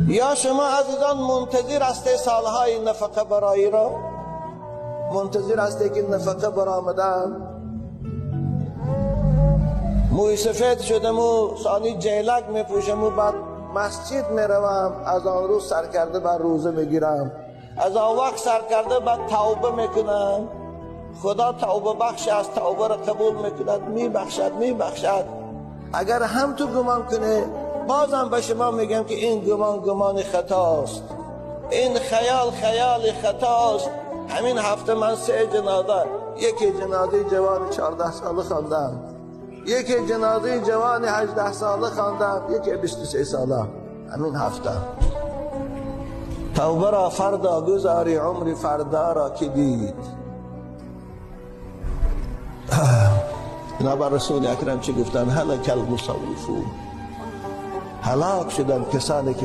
یا شما عزیزان منتظر هستی سالهای نفقه برایی را؟ منتظر هستی که نفقه برآمدن؟ موی سفید شدم و ثانی جیلک میپوشم و بعد مسجد میروم، از آن روز سر کرده بر روزه میگیرم، از آن وقت سر کرده بعد توبه میکنم. خدا توبه بخش است، توبه را قبول میکند، میبخشد میبخشد. اگر هم تو گمان کنه، بازم به شما میگم که این گمان گمان خطاست، این خیال خیال خطاست. همین هفته من 3 جنازه، یکی جنازه جوان 14 ساله خواندم، یکی جنازه جوان 18 ساله خواندم، یکی 23 ساله. همین هفته توبه را فردا گذاری، عمر فردا را که دید. بنابر رسول اکرم چی گفتن؟ هلک المصوفون، هلاک شدن کسانی که